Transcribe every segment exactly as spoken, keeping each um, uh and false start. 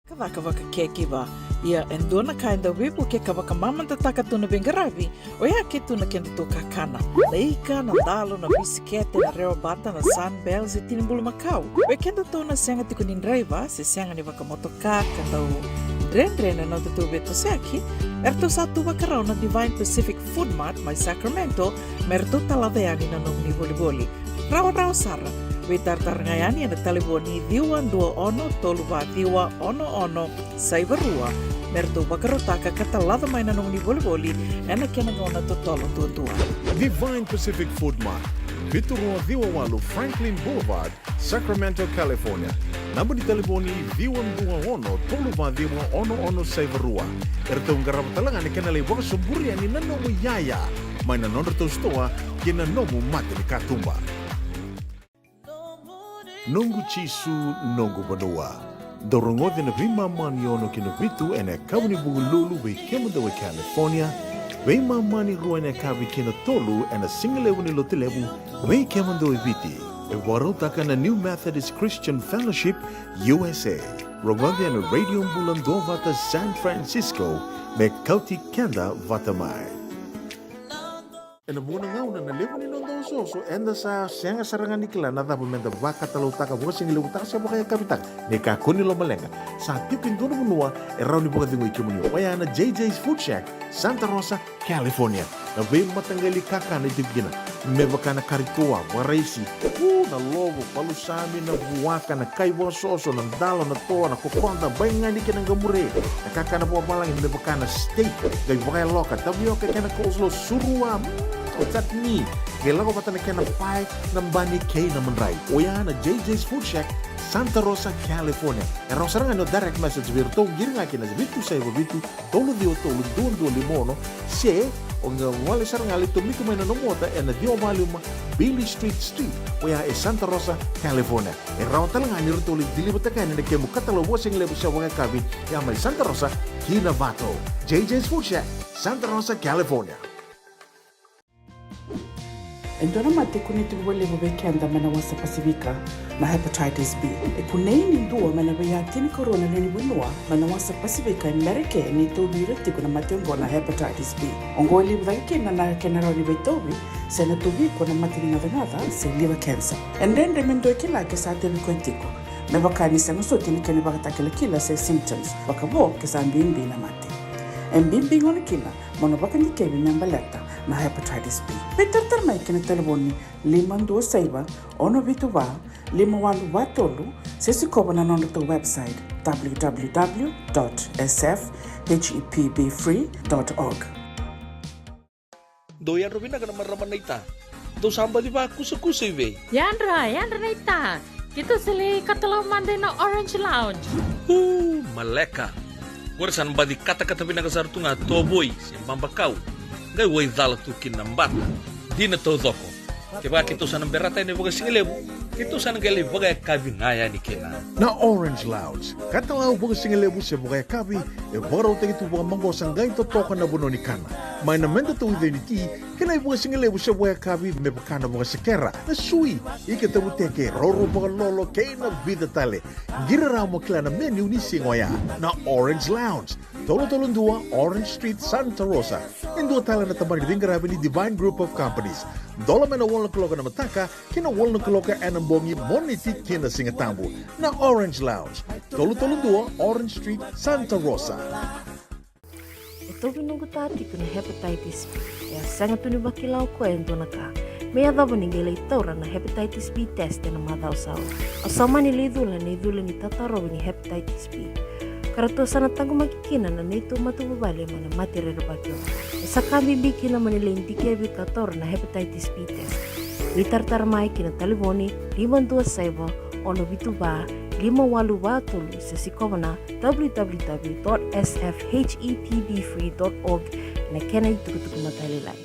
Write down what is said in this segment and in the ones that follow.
Ka caka vakakekiva. Ia e dua na ka e dau veivuke ka vakamamadataka tu na veiqaravi, oya ke tu na kedatou kakana. Na ika, na dalo, na bisikete, na rewa bata, na Sunbell se tini bulumakau. Vei kedatou na sega tiko ni draiva se sega ni vakamotoka ka dau dredre na nodatou veitosoyaki, eratou sa tu vakarau na Divine Pacific Food Mart mai Sacramento me ratou talaca yani na nomuni volivoli. Rawarawa sara. Veitaratara ga yani ena talevoni ciwa dua ono tolu va ciwa ono ono saiva rua me ratou vakarautaka ka talaca mai na nomuni volivoli ena kena gauna totolo duadua. Divine Pacific Food Mart, vitu rua ciwa walu Franklin Boulevard, Sacramento, California. Naba ni talevoni ciwa dua ono tolu va ciwa ono ono saiva rua. Eratou qarava tale ga na kena lai vakasoburi yani na nomu iyaya mai na nodratou sitoa kei na nomu mata ni katuba. Noqu Jisu, noqu vanua. Dou rogoci na veimama ni ono ki na vitu ena yakavi ni Vukelulu vei kemudou e California, veimama ni rua ena yakavi ki na tolu ena sigalevu ni Lotulevu vei kemudou e Viti. E vakarautaka na New Methodist Christian Fellowship U S A. Rogoci ena Radio Bula Duavata San Francisco me kauti keda vata mai. Ena vuqa na gauna na levu ni noda osooso eda sa sega sara ga ni kila na cava meda vakatalautaka, vakasigalevutaka se vakayakavitaka. Ni kakua ni lomaleqa, sa tiko e dua na vanua e rawa ni vakacegui kemuni, oya na J J's Food Shack, Santa Rosa, California. Na veimataqali kakana e tiko kina, me vaka na kari toa, vakaraisi, u, na lovo, palusami, na vuaka, na kai vakasoso, na dalo, na toa, na kokoda, baigani kei na qamure, na kakana vakavalagi me vaka na steak, qai vakayaloka, tavioka kei na coleslaw, surua, mm, chutney, qai lako vata na kena pae, na bani kei na madrai. Oya na J J's Food Shack, Santa Rosa, California. E rawa sara ga ni o direct message vei iratou, qiri ga kina vitu saiva vitu, tolu ciwa tolu dua dua lima ono, se o qai gole sara ga lai tomika mai na nomu ota ena ciwa walu lima Beale Street Suite, oya e Santa Rosa, California. E rawa tale ga ni ratou lai deliver-taka yani na kemu katalau vakasigalevu se vakayakavi, ya mai Santa Rosa ki Novato. J J's Food Shack, Santa Rosa, California. E dua na mate e kunei tiko vakalevu vei keda mai na wasa Pasifika, na hepatitis B. E kunei ni dua mai na veiya tinikarua na lewe ni vanua mai na wasa Pasifika e Merika e tauvi ira tiko na mate oqo na hepatitis B. Oqo e levu cake kina na kena rawa ni veitauvi se na tauvi iko na mate ni gacagaca se liver cancer. E dredre me dua e kila ke sa tauvi koya tiko, me vaka ni sega soti na kena ivakatakilakila se symptoms, vakavo ke sa bibi na mate. E bibi gona kina mo na vakadikevi me baleta na hepatitis B. Veitaratara mai ki na talevoni lima dua saiva, ono vitu va, lima walu va tolu, se sikova na nodratou website, w w w dot s f h e p b free dot org. Dou yadra vinaka na marama naita. Dou sa baci vakusakusa i vei? Yadra, yadra naita. Keitou sa lai katalau mada ina Orange Lounge. Uu, maleka. Qori sa na baci katakata vinaka sara tu ga tovoi se babakau. Qai waicala tu kina na bata. Dina taucoko. Kevaka keitou sa na berata yani vakasigalevu, keitou sa na qai lai vakayakavi ga yani kina. Na Orange Lounge, katalau vakasigalevu se vakayakavi, e vakarautaki tu vakamaqosa qai totoka na vanua ni kana. Mai na meda tauica ni ti, kei na ivakasigalevu se vakayakavi me vaka na vakasekera, na sui, ika tavuteke, roro vakalolo, kei na vica tale. Qiri rawa mo kila na menu ni siga oya. Na Orange Lounge, tolu tolu dua Orange Street, Santa Rosa. E dua tale na tabana ni veiqaravi ni Divine Group of Companies. Dola mai na walu na kaloko ena mataka ki na walu na kaloko ena bogi, Moniti ki na Sigatabu. Na Orange Lounge, tolu tolu dua Orange Street, Santa Rosa. E tauvi noqu ta tiko na hepatitis B. E a sega tu ni vakila o koya e dua na ka. Me yacova ni qai lai taura na hepatitis B test ena macawa sa oti. Au sa mani lai cula na icula ni tatarovi ni hepatitis B. Ka ratou sa na taqomaki kina na neitou matavuvale mai na mate rerevaki oqo. E sa ka bibi kina mo ni lai dikevi ka taura na hepatitis B test. Veitaratara mai ki na talevoni lima dua saiva, ono vitu va, lima walu va tolu se sikova na w w w dot s f h e p b free dot org ena kena itukutuku matailalai.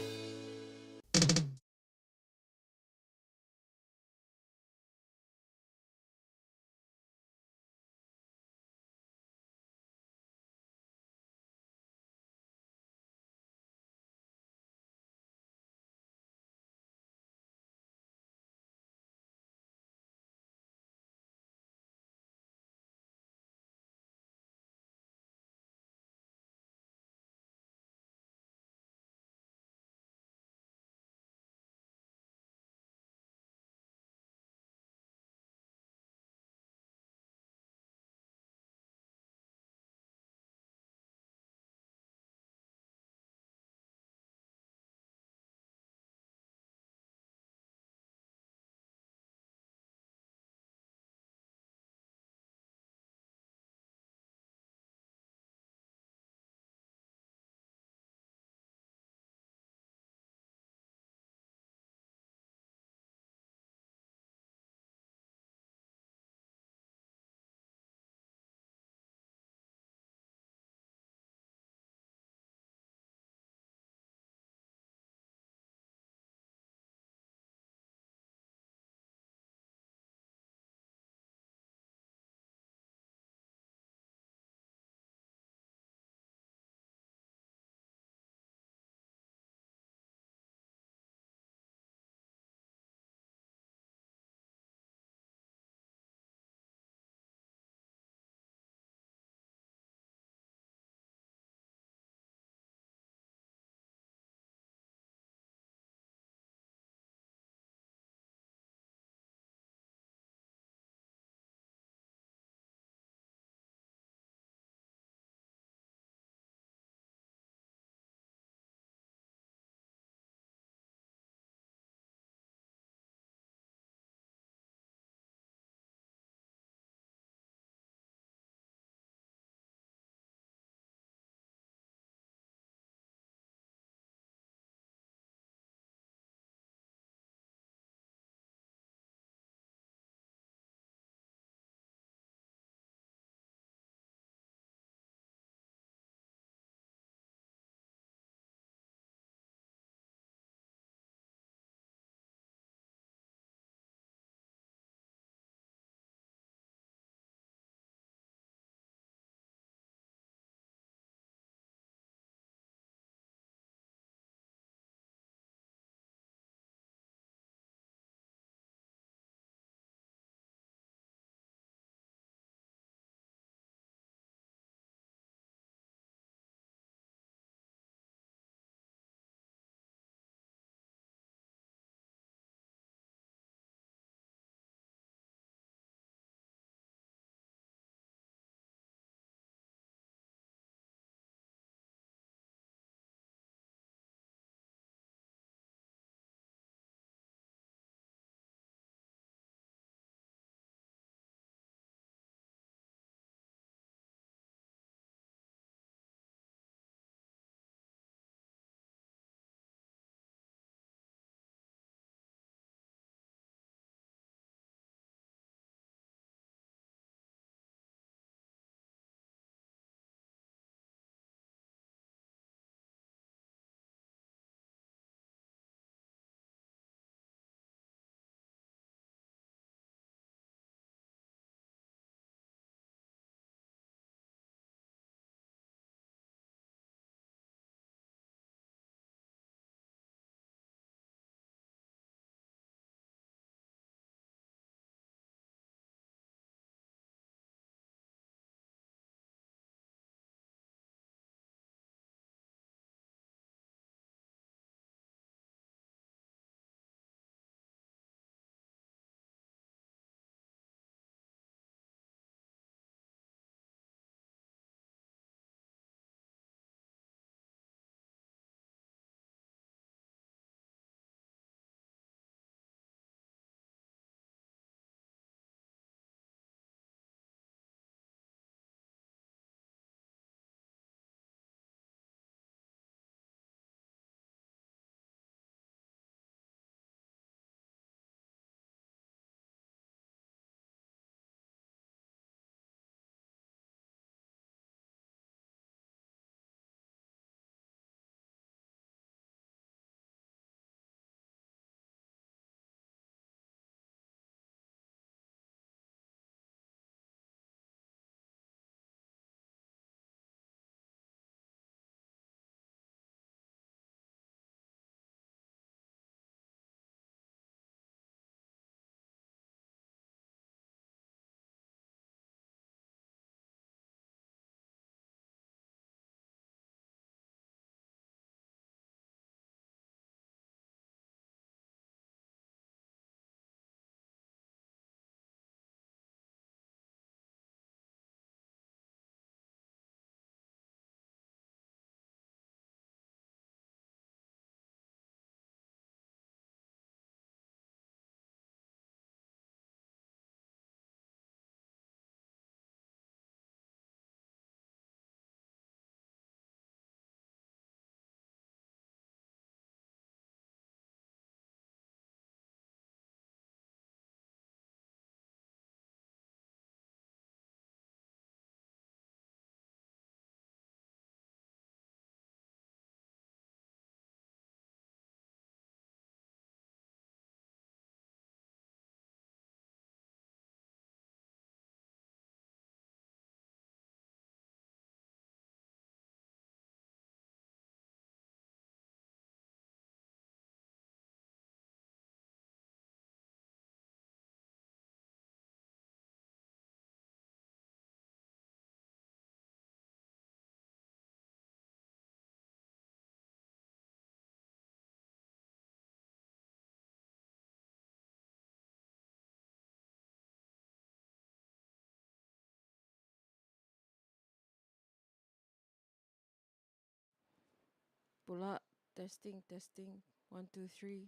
Bula, testing, testing, one, two, three,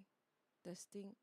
testing.